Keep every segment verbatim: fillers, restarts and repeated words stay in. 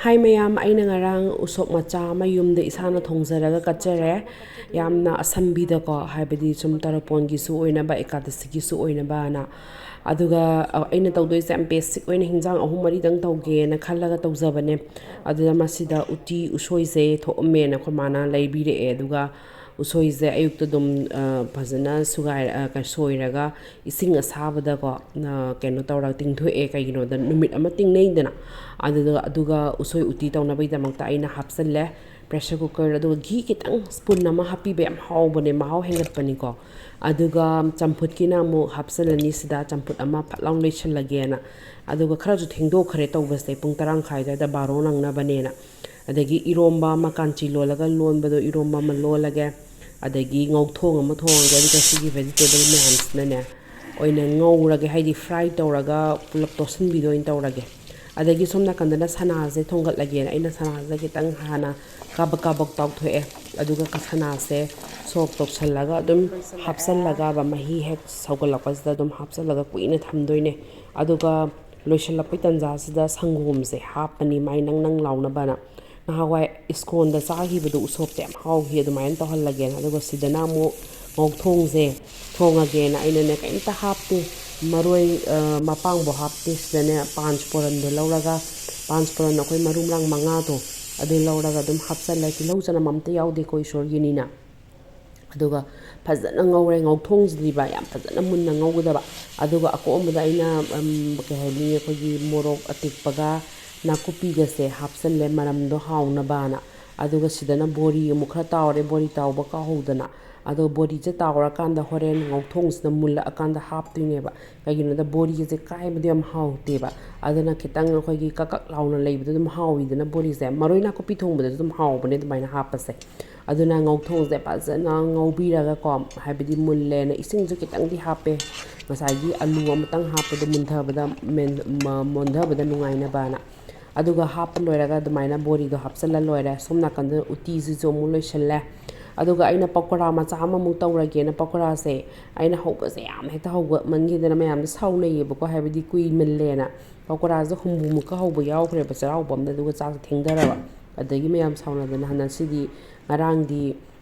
ꯍꯥꯏ ꯃꯌꯥꯝ, ꯑꯩꯅ ꯉꯔꯥꯡ ꯎꯁꯣꯞ ꯃꯆꯥ ꯑꯃ ꯌꯨꯝꯗ ꯏꯁꯥꯅ ꯊꯣꯡꯖꯔꯒ ꯀꯠꯆꯔꯦ꯫ ꯌꯥꯝꯅ ꯑꯁꯝꯕꯤꯗꯀꯣ, ꯍꯥꯏꯕꯗꯤ ꯁꯨꯝ ꯇꯔꯄꯣꯟꯒꯤꯁꯨ ꯑꯣꯏꯅꯕ, ꯑꯦꯀꯥꯗꯁꯤꯒꯤꯁꯨ ꯑꯣꯏꯅꯕꯅ꯫ ꯑꯗꯨꯒ, ꯑ, ꯑꯩꯅ ꯇꯧꯗꯣꯏꯁꯦ ꯌꯥꯝ ꯕꯦꯁꯤꯛ ꯑꯣꯏꯅ ꯍꯤꯟꯖꯥꯡ ꯑꯍꯨꯝ ꯃꯔꯤꯗꯪ ꯇꯧꯒꯦꯅ ꯈꯜꯂꯒ ꯇꯧꯖꯕꯅꯦ꯫ ꯑꯗꯨꯗ ꯃꯁꯤꯗ ꯎꯇꯤ ꯎꯁꯣꯏꯁꯦ ꯊꯣꯛꯑꯝꯃꯦꯅ ꯑꯩꯈꯣꯏ ꯃꯥꯅ ꯂꯩꯕꯤꯔꯛꯑꯦ꯫ ꯑꯗꯨꯒ ꯎꯁꯣꯏꯁꯦ ꯑꯌꯨꯛꯇ ꯑꯗꯨꯝ, ꯑ, ꯐꯖꯅ ꯁꯨꯒꯥꯏ-, ꯑ, ꯀ-, ꯁꯣꯏꯔꯒ ꯏꯁꯤꯡ ꯑꯁꯥꯕꯗꯀꯣ, ꯑ, ꯀꯩꯅꯣ ꯇꯧꯔꯒ ꯇꯤꯡꯊꯣꯛꯑꯦ꯫ ꯀꯩꯒꯤꯅꯣꯗ ꯅꯨꯃꯤꯠ ꯑꯃ ꯇꯤꯡꯅꯩꯗꯅ꯫ ꯑꯗꯨꯗ, ꯑꯗꯨꯒ ꯎꯁꯣꯏ ꯎꯇꯤ ꯇꯧꯅꯕꯒꯤꯗꯃꯛꯇ ꯑꯩꯅ ꯍꯥꯞꯆꯜꯂꯦ ꯄ꯭ꯔꯦꯁꯔ ꯀꯨꯀꯔ꯫ ꯑꯗꯨꯒ ꯘꯤ ꯈꯤꯇꯪ ꯁ꯭ꯄꯨꯟ ꯑꯃ ꯍꯥꯞꯄꯤꯕ ꯌꯥꯝ ꯍꯥꯎꯕꯅꯦ, ꯃꯍꯥꯎ ꯍꯦꯟꯒꯠꯄꯅꯤꯀꯣ꯫ ꯑꯗꯨꯒ ꯆꯝꯐꯨꯠꯀꯤꯅ ꯑꯃꯨꯛ ꯍꯥꯞꯆꯜꯂꯅꯤ ꯁꯤꯗ, ꯆꯝꯐꯨꯠ ꯑꯃ ꯐꯠ ꯂꯥꯎꯅ ꯂꯣꯏꯁꯤꯜꯂꯒꯦꯅ꯫ ꯑꯗꯨꯒ ꯈꯔꯁꯨ ꯊꯦꯡꯗꯣꯛꯈ꯭ꯔꯦ ꯇꯧꯕꯁꯦ, ꯄꯨꯡ ꯇꯔꯥ ꯃꯈꯥꯏ ꯑꯗꯨꯋꯥꯏꯗ, ꯕꯥꯔꯣ ꯅꯪꯅꯕꯅꯦꯅ꯫ ꯑꯗꯒꯤ ꯏꯔꯣꯝꯕ ꯑꯃ, ꯀꯥꯟꯆꯤ ꯂꯣꯜꯂꯒ ꯂꯣꯟꯕꯗꯣ, ꯏꯔꯣꯝꯕ ꯑꯃ ꯂꯣꯜꯂꯒꯦ꯫ ꯑꯗꯒꯤ ꯉꯧꯊꯣꯡ ꯑꯃ ꯊꯣꯡꯉꯒꯦ꯫ ꯑꯗꯨꯒ ꯁꯤꯒꯤ ꯚꯦꯖꯤꯇꯦꯕꯜ ꯃꯌꯥꯝꯁꯤꯅꯅꯦ ꯑꯣꯏꯅ ꯉꯧꯔꯒꯦ, ꯍꯥꯏꯗꯤ ꯐ꯭ꯔꯥꯏ ꯇꯧꯔꯒ ꯄꯨꯂꯞ ꯇꯣꯠꯁꯤꯟꯕꯤꯗꯣ ꯑꯣꯏꯅ ꯇꯧꯔꯒꯦ꯫ ꯑꯗꯒꯤ ꯁꯣꯝ ꯅꯥꯀꯟꯗꯅ ꯁꯅꯥꯁꯦ ꯊꯣꯡꯒꯠꯂꯒꯦꯅ ꯑꯩꯅ ꯁꯅꯥꯁꯦ ꯈꯤꯇꯪ ꯍꯥꯟꯅ ꯀꯥꯕꯛ ꯀꯥꯕꯛ ꯇꯥꯎꯊꯣꯛꯑꯦ꯫ ꯑꯗꯨꯒ ꯁꯅꯥꯁꯦ ꯁꯣꯛ ꯇꯧꯁꯜꯂꯒ ꯑꯗꯨꯝ ꯍꯥꯞꯆꯜꯂꯒ, ꯃꯍꯤ ꯍꯦꯛ ꯁꯧꯒꯠꯂꯛꯄꯁꯤꯗ ꯑꯗꯨꯝ ꯍꯥꯞꯆꯜꯂꯒ ꯀꯨꯏꯅ ꯊꯝꯗꯣꯏꯅꯦ꯫ ꯑꯗꯨꯒ ꯂꯣꯏꯁꯤꯜꯂꯛꯄꯩ ꯇꯥꯟꯖꯥꯁꯤꯗ ꯁꯪꯒꯣꯝꯁꯦ ꯍꯥꯞꯄꯅꯤ, ꯃꯥꯏ ꯅꯪ ꯅꯪ ꯂꯥꯎꯅꯕꯅ꯫ ꯅꯍꯥꯟꯋꯥꯏ ꯏꯁꯀꯣꯟꯗ ꯆꯥꯈꯤꯕꯗꯣ ꯎꯁꯣꯞꯇ ꯌꯥꯝ ꯍꯥꯎꯈꯤ, ꯑꯗꯨꯃꯥꯏꯅ ꯇꯧꯍꯜꯂꯒꯦꯅ꯫ ꯑꯗꯨꯒ ꯁꯤꯗꯅ ꯑꯃꯨꯛ ꯉꯧꯊꯣꯡꯁꯦ ꯊꯣꯡꯉꯒꯦꯅ ꯑꯩꯅꯅꯦ ꯀꯩꯝꯇ ꯍꯥꯞꯇꯦ, ꯃꯔꯣꯏ, ꯑ, ꯃꯄꯥꯡꯕꯨ ꯍꯥꯞꯇꯦ꯫ ꯁꯤꯗꯅꯦ ꯄꯥꯟꯁ ꯐꯣꯔꯟꯗꯣ ꯂꯧꯔꯒ, ꯄꯥꯟꯁ ꯐꯣꯔꯟ ꯑꯩꯈꯣꯏ ꯃꯔꯨ ꯃꯔꯥꯡ ꯃꯉꯥꯗꯣ ꯑꯗꯨ ꯂꯧꯔꯒ ꯑꯗꯨꯝ ꯍꯥꯞꯆꯜꯂꯦ꯫ ꯇꯤꯜꯍꯧ ꯆꯅꯝ ꯑꯝꯇ ꯌꯥꯎꯗꯦꯀꯣ, ꯏꯁꯣꯔꯒꯤꯅꯤꯅ꯫ ꯑꯗꯨꯒ ꯐꯖꯅ ꯉꯧꯔꯦ꯫ ꯉꯧꯊꯣꯡꯁꯤꯗꯤꯕ ꯌꯥꯝ ꯐꯖꯅ ꯃꯨꯟꯅ ꯉꯧꯒꯗꯕ꯫ ꯑꯗꯨꯒ ꯑꯀꯣꯟꯕꯗ ꯑꯩꯅ, ꯎꯝ, ꯀꯩ ꯍꯥꯏꯅꯤ, ꯑꯩꯈꯣꯏꯒꯤ ꯃꯣꯔꯣꯛ ꯑꯇꯦꯛꯄꯒ ꯅꯥꯀꯨꯞꯄꯤꯒꯁꯦ ꯍꯥꯞꯆꯜꯂꯦ, ꯃꯅꯝꯗꯣ ꯍꯥꯎꯅꯕꯅ꯫ ꯑꯗꯨꯒ ꯁꯤꯗꯅ ꯕꯣꯔꯤ ꯑꯃꯨꯛ ꯈꯔ ꯇꯥꯎꯔꯦ, ꯕꯣꯔꯤ ꯇꯥꯎꯕ ꯀꯥꯎꯍꯧꯗꯅ꯫ ꯑꯗꯣ ꯕꯣꯔꯤꯁꯦ ꯇꯥꯎꯔꯀꯥꯟꯗ ꯍꯣꯔꯦꯟ ꯉꯧꯊꯣꯡꯁꯤꯗ ꯃꯨꯜꯂꯛꯑꯀꯥꯟꯗ ꯍꯥꯞꯇꯣꯏꯅꯦꯕ꯫ ꯀꯩꯒꯤꯅꯣꯗ ꯕꯣꯔꯤꯁꯦ ꯀꯥꯏꯕꯗꯣ ꯌꯥꯝ ꯍꯥꯎꯇꯦꯕ꯫ ꯑꯗꯨꯅ ꯈꯤꯇꯪ ꯑꯩꯈꯣꯏꯒꯤ ꯀꯛ ꯀꯛ ꯂꯥꯎꯅ ꯂꯩꯕꯗꯣ ꯑꯗꯨꯝ ꯍꯥꯎꯋꯤꯗꯅ ꯕꯣꯔꯤꯁꯦ꯫ ꯃꯔꯣꯏ ꯅꯥꯀꯨꯞꯄꯤ ꯊꯣꯡꯕꯗꯁꯨ ꯑꯗꯨꯝ ꯍꯥꯎꯕꯅꯦ ꯑꯗꯨꯃꯥꯏꯅ ꯍꯥꯞꯄꯁꯦ꯫ ꯑꯗꯨꯅ ꯉꯧꯊꯣꯡꯁꯦ ꯐꯖꯅ ꯉꯧꯕꯤꯔꯒꯀꯣ, ꯍꯥꯏꯕꯗꯤ ꯃꯨꯜꯂꯦꯅ ꯏꯁꯤꯡꯁꯨ ꯈꯤꯇꯪꯗꯤ ꯍꯥꯞꯄꯦ꯫ ꯉꯁꯥꯏꯒꯤ ꯑꯂꯨ ꯑꯃꯇꯪ ꯍꯥꯞꯄꯗꯣ ꯃꯨꯟꯊꯕꯗ, ꯃꯦꯟ-, ꯃ-, ꯃꯣꯟꯊꯕꯗ ꯅꯨꯡꯉꯥꯏꯅꯕꯅ꯫ ꯑꯗꯨꯒ ꯍꯥꯞꯄ ꯂꯣꯏꯔꯒ ꯑꯗꯨꯃꯥꯏꯅ ꯕꯣꯔꯤꯗꯣ ꯍꯥꯞꯆꯜꯂ ꯂꯣꯏꯔꯦ꯫ ꯁꯣꯝ ꯅꯥꯀꯟꯗ ꯎꯇꯤꯁꯤꯁꯨ ꯑꯃꯨꯛ ꯂꯣꯏꯁꯤꯜꯂꯦ꯫ ꯑꯗꯨꯒ ꯑꯩꯅ ꯄꯀꯣꯔꯥ ꯃꯆꯥ ꯑꯃꯃꯨꯛ ꯇꯧꯔꯒꯦꯅ, ꯄꯀꯣꯔꯥꯁꯦ ꯑꯩꯅ ꯍꯧꯕꯁꯦ ꯌꯥꯝ ꯍꯦꯛꯇ ꯍꯧꯒꯠꯃꯟꯈꯤꯗꯅ ꯃꯌꯥꯝꯗ ꯁꯥꯎꯅꯩꯌꯦꯕꯀꯣ, ꯍꯥꯏꯕꯗꯤ ꯀꯨꯏꯃꯜꯂꯦꯅ꯫ ꯄꯀꯣꯔꯥꯁꯦ ꯍꯨꯝꯐꯨꯃꯨꯛꯀ ꯍꯧꯕ ꯌꯥꯎꯈ꯭ꯔꯦꯕ ꯆꯩꯔꯥꯎꯕ ꯑꯃꯗ, ꯑꯗꯨꯒ ꯆꯥꯛꯁꯦ ꯊꯦꯡꯊꯔꯕ꯫ ꯑꯗꯒꯤ ꯃꯌꯥꯝ ꯁꯥꯎꯅꯗꯅ ꯍꯟꯗꯛ ꯁꯤꯗꯤ ꯉꯔꯥꯡꯗꯤ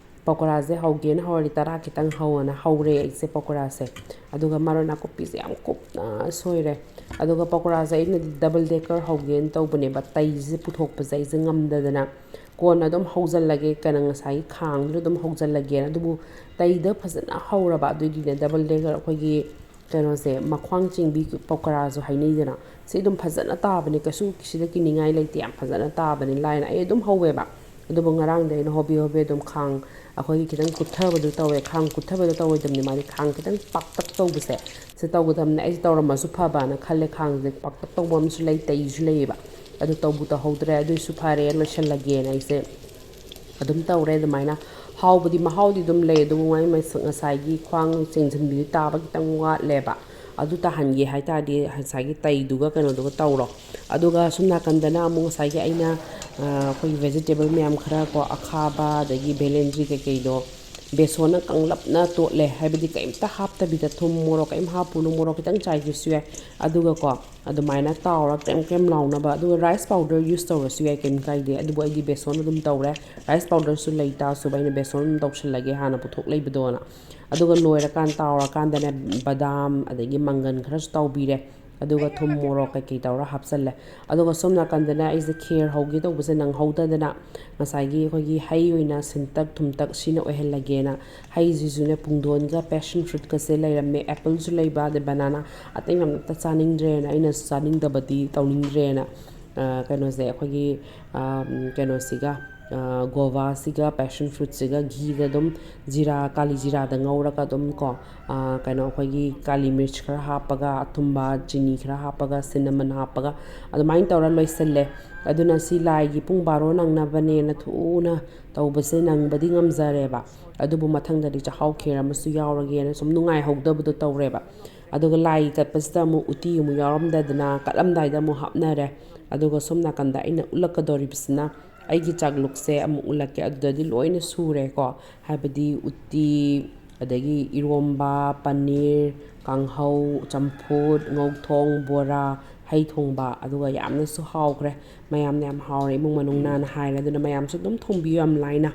ꯄꯀꯣꯔꯥꯁꯦ ꯍꯧꯒꯦꯅ ꯍꯧꯔꯗꯤ ꯇꯔꯥ ꯈꯤꯇꯪ ꯍꯧꯑꯅ ꯍꯧꯔꯦ ꯑꯩꯁꯦ ꯄꯀꯣꯔꯥꯁꯦ꯫ ꯑꯗꯨꯒ ꯃꯔꯣꯏ ꯅꯥꯀꯨꯞꯄꯤꯁꯦ ꯌꯥꯝ ꯀꯨꯞꯅ ꯁꯣꯏꯔꯦ꯫ ꯑꯗꯨꯒ ꯄꯀꯣꯔꯥꯁꯦ ꯑꯩꯅꯗꯤ ꯗꯕꯜ ꯗꯦꯀꯔ ꯍꯧꯒꯦꯅ ꯇꯧꯕꯅꯦꯕ, ꯇꯩꯁꯦ ꯄꯨꯊꯣꯛꯄꯁꯦ ꯑꯩꯁꯦ ꯉꯝꯗꯗꯅ꯫ ꯀꯣꯟꯅ ꯑꯗꯨꯝ ꯍꯧꯖꯤꯜꯂꯒꯦ, ꯀꯩꯅꯣ, ꯉꯁꯥꯏꯒꯤ ꯈꯥꯡꯗꯨꯗ ꯑꯗꯨꯝ ꯍꯧꯖꯤꯜꯂꯒꯦꯅ꯫ ꯑꯗꯨꯕꯨ ꯇꯩꯗ ꯐꯖꯅ ꯍꯧꯔꯕ꯫ ꯑꯗꯨꯏꯗꯤꯅꯦ, ꯗꯕꯜ ꯗꯦꯀꯔ ꯑꯩꯈꯣꯏꯒꯤ ꯀꯩꯅꯣꯁꯦ, ꯃꯈ꯭ꯋꯥꯡ ꯆꯤꯡꯕꯤ ꯄꯀꯣꯔꯥꯁꯨ ꯍꯥꯏꯅꯩꯗꯅ, ꯁꯤ ꯑꯗꯨꯝ ꯐꯖꯅ ꯇꯥꯕꯅꯦ, ꯀꯩꯁꯨ ꯁꯤꯗ ꯀꯤꯅꯤꯡꯉꯥꯏ ꯂꯩꯇꯦ, ꯌꯥꯝ ꯐꯖꯅ ꯇꯥꯕꯅꯦ꯫ ꯂꯥꯏꯅ ꯑꯩ ꯑꯗꯨꯝ ꯍꯧꯋꯦꯕ꯫ ꯑꯗꯨꯕꯨ ꯉꯔꯥꯡꯗꯤ ꯑꯩꯅ ꯍꯣꯕꯦ ꯍꯣꯕꯦ ꯑꯗꯨꯝ ꯈꯥꯡ, ꯑꯩꯈꯣꯏꯒꯤ ꯈꯤꯇꯪ ꯀꯨꯠꯊꯕꯗꯣ ꯇꯧꯋꯦ꯫ ꯈꯥꯡ ꯀꯨꯠꯊꯕꯗꯣ ꯇꯧꯔꯣꯏꯗꯕꯅꯤ, ꯃꯥꯗꯤ ꯈꯥꯡ ꯈꯤꯇꯪ ꯄꯥꯛꯇꯛ ꯇꯧꯕꯁꯦ, ꯁꯤ ꯇꯧꯒꯗꯕꯅꯦ꯫ ꯑꯩꯁꯦ ꯇꯧꯔꯝꯃꯁꯨ ꯐꯕꯅ ꯈꯜꯂꯦ꯫ ꯈꯥꯡꯁꯦ ꯄꯥꯛꯇꯛ ꯇꯧꯕ ꯑꯃꯁꯨ ꯂꯩ, ꯇꯩꯁꯨ ꯂꯩꯌꯦꯕ꯫ ꯑꯗꯨ ꯇꯧꯕꯨ ꯇꯧꯍꯧꯗ꯭ꯔꯦ꯫ ꯑꯗꯨꯏꯁꯨ ꯐꯔꯦ, ꯂꯣꯏꯁꯤꯜꯂꯒꯦꯅ ꯑꯩꯁꯦ ꯑꯗꯨꯝ ꯇꯧꯔꯦ ꯑꯗꯨꯃꯥꯏꯅ꯫ ꯍꯥꯎꯕꯗꯤ, ꯃꯍꯥꯎꯗꯤ ꯑꯗꯨꯝ ꯂꯩ, ꯑꯗꯨꯕꯨ ꯃꯥꯏ ꯃꯁ-, ꯉꯁꯥꯏꯒꯤ ꯈ꯭ꯋꯥꯡ ꯆꯤꯡꯁꯤꯟꯕꯤꯗꯨ ꯇꯥꯕ ꯈꯤꯇꯪ ꯋꯥꯠꯂꯦꯕ꯫ ꯑꯗꯨ ꯇꯥꯍꯟꯒꯦ ꯍꯥꯏ ꯇꯥꯔꯗꯤ ꯉꯁꯥꯏꯒꯤ ꯇꯩꯗꯨꯒ ꯀꯩꯅꯣꯗꯨꯒ ꯇꯧꯔꯣ꯫ ꯑꯗꯨꯒ ꯁꯨꯝ ꯅꯥꯀꯟꯗꯅ ꯑꯃꯨꯛ ꯉꯁꯥꯏꯒꯤ ꯑꯩꯅ, ꯑ, ꯑꯩꯈꯣꯏꯒꯤ vegetable ꯃꯌꯥꯝ ꯈꯔ ꯀꯣ, ꯑꯈꯥꯕ ꯑꯗꯒꯤ ꯕꯦꯂꯦꯟꯗ꯭ꯔꯤ ꯀꯩꯀꯩꯗꯣ ꯕꯦꯁꯣꯟꯅ ꯀꯪꯂꯞꯅ ꯇꯣꯠꯂꯦ, ꯍꯥꯏꯕꯗꯤ ꯀꯩꯝꯇ ꯍꯥꯞꯇꯕꯤꯗ, ꯊꯨꯝ, ꯃꯣꯔꯣꯛ ꯀꯩꯝ ꯍꯥꯞꯄꯨꯅꯨ, ꯃꯣꯔꯣꯛ ꯈꯤꯇꯪ ꯆꯥꯏꯒꯦꯁꯨ ꯌꯥꯏ꯫ ꯑꯗꯨꯒꯀꯣ, ꯑꯗꯨꯃꯥꯏꯅ ꯇꯥꯎꯔ ꯀ꯭ꯔꯦꯝ ꯀ꯭ꯔꯦꯝ ꯂꯥꯎꯅꯕ꯫ ꯑꯗꯨꯒ rice powder use ꯇꯧꯔꯁꯨ ꯌꯥꯏ, ꯀꯩꯝ ꯀꯥꯏꯗꯦ꯫ ꯑꯗꯨꯕꯨ ꯑꯩꯗꯤ ꯕꯦꯁꯣꯟ ꯑꯗꯨꯝ ꯇꯧꯔꯦ꯫ Rice powderꯁꯨ ꯂꯩ ꯇꯥꯔꯁꯨꯕ, ꯑꯩꯅ ꯕꯦꯁꯣꯟ ꯑꯗꯨꯝ ꯇꯧꯁꯜꯂꯒꯦ, ꯍꯥꯟꯅ ꯄꯨꯊꯣꯛ ꯂꯩꯕꯗꯣꯅ꯫ ꯑꯗꯨꯒ ꯂꯣꯏꯔꯀꯥꯟ, ꯇꯥꯎꯔꯀꯥꯟꯗꯅꯦ, ꯕꯗꯥꯝ ꯑꯗꯒꯤ ꯃꯪꯒꯟ ꯈꯔꯁꯨ ꯇꯥꯎꯕꯤꯔꯦ꯫ ꯑꯗꯨꯒ ꯊꯨꯝ, ꯃꯣꯔꯣꯛ ꯀꯩꯀꯩ ꯇꯧꯔ ꯍꯥꯞꯆꯜꯂꯦ꯫ ꯑꯗꯨꯒ ꯁꯣꯝ ꯅꯥꯀꯟꯗꯅ ꯑꯩꯁꯦ ꯈꯦꯔ ꯍꯧꯒꯦ ꯇꯧꯕꯁꯦ ꯅꯪꯍꯧꯗꯗꯅ, ꯉꯁꯥꯏꯒꯤ ꯑꯩꯈꯣꯏꯒꯤ ꯍꯩ ꯑꯣꯏꯅ ꯁꯤꯟꯇꯛ ꯊꯨꯝꯇꯛ ꯁꯤꯅ ꯑꯣꯏꯍꯜꯂꯒꯦꯅ, ꯍꯩꯁꯤꯁꯨꯅꯦ, ꯄꯨꯡꯗꯣꯟꯒ passion fruitꯀꯁꯦ ꯂꯩꯔꯝꯃꯦ, appleꯁꯨ ꯂꯩꯕ, ꯑꯗꯩ banana꯫ ꯑꯇꯩ ꯃꯌꯥꯝ ꯑꯝꯇ ꯆꯥꯅꯤꯡꯗ꯭ꯔꯦꯅ, ꯑꯩꯅꯁꯨ ꯆꯥꯅꯤꯡꯗꯕꯗꯤ ꯇꯧꯅꯤꯡꯗ꯭ꯔꯦꯅ, ꯑ, ꯀꯩꯅꯣꯁꯦ, ꯑꯩꯈꯣꯏꯒꯤ, ꯑ, ꯀꯩꯅꯣꯁꯤꯒ, ꯑ, ꯒꯣꯚꯥꯁꯤꯒ passion fruitꯁꯤꯒ ꯘꯤꯗ ꯑꯗꯨꯝ, ꯖꯤꯔꯥ, ꯀꯥꯂꯤ ꯖꯤꯔꯥꯗ ꯉꯧꯔꯒ ꯑꯗꯨꯝ ꯀꯣ, ꯑ, ꯀꯩꯅꯣ, ꯑꯩꯈꯣꯏꯒꯤ ꯀꯥꯂꯤ ꯃꯤꯔꯆ ꯈꯔ ꯍꯥꯞꯄꯒ, ꯑꯊꯨꯝꯕ, ꯆꯤꯅꯤ ꯈꯔ ꯍꯥꯞꯄꯒ, cinnamon ꯍꯥꯞꯄꯒ, ꯑꯗꯨꯃꯥꯏꯅ ꯇꯧꯔ ꯂꯣꯏꯁꯤꯜꯂꯦ꯫ ꯑꯗꯨꯅ ꯁꯤ ꯂꯥꯏꯒꯤ ꯄꯨꯡ ꯕꯥꯔꯣ ꯅꯪꯅꯕꯅꯦꯅ ꯊꯨꯅ ꯇꯧꯕꯁꯦ ꯅꯪꯕꯗꯤ ꯉꯝꯖꯔꯦꯕ꯫ ꯑꯗꯨꯕꯨ ꯃꯊꯪꯗꯗꯤ ꯆꯥꯛꯍꯥꯎ ꯈꯦꯔ ꯑꯃꯁꯨ ꯌꯥꯎꯔꯒꯦꯅ ꯁꯨꯝ ꯅꯨꯡꯉꯥꯏꯍꯧꯗꯕꯗꯣ ꯇꯧꯔꯦꯕ꯫ ꯑꯗꯨꯒ ꯂꯥꯏꯒꯤ ꯀꯠꯄꯁꯤꯗ ꯑꯃꯨꯛ ꯎꯇꯤ ꯑꯃꯨꯛ ꯌꯥꯎꯔꯝꯗꯗꯅ ꯀꯠꯂꯝꯗꯥꯏꯗ ꯑꯃꯨꯛ ꯍꯥꯞꯅꯔꯦ꯫ ꯑꯗꯨꯒ ꯁꯣꯝ ꯅꯥꯀꯟꯗ ꯑꯩꯅ ꯎꯠꯂꯛꯀꯗꯧꯔꯤꯕꯁꯤꯅ ꯑꯩꯒꯤ ꯆꯥꯛꯂꯨꯛꯁꯦ ꯑꯃꯨꯛ ꯎꯠꯂꯛꯀꯦ꯫ ꯑꯗꯨꯗꯗꯤ ꯂꯣꯏꯅ ꯁꯨꯔꯦꯀꯣ꯫ ꯍꯥꯏꯕꯗꯤ ꯎꯇꯤ, ꯑꯗꯒꯤ ꯏꯔꯣꯝꯕ, ꯄꯅꯤꯔ, ꯀꯥꯡꯍꯧ, ꯆꯝꯐꯨꯠ, ꯉꯧꯊꯣꯡ, ꯕꯣꯔꯥ, ꯑꯩ ꯊꯣꯡꯕ, ꯑꯗꯨꯒ ꯌꯥꯝꯅꯁꯨ ꯍꯥꯎꯈ꯭ꯔꯦ꯫ ꯃꯌꯥꯝꯅ ꯌꯥꯝ ꯍꯥꯎꯔꯦ, ꯏꯃꯨꯡ ꯃꯅꯨꯡꯅꯅ ꯍꯥꯏꯔꯦ꯫ ꯑꯗꯨꯅ ꯃꯌꯥꯝꯁꯨ ꯑꯗꯨꯝ ꯊꯣꯡꯕꯤꯌꯨ ꯌꯥꯝ ꯂꯥꯏꯅ꯫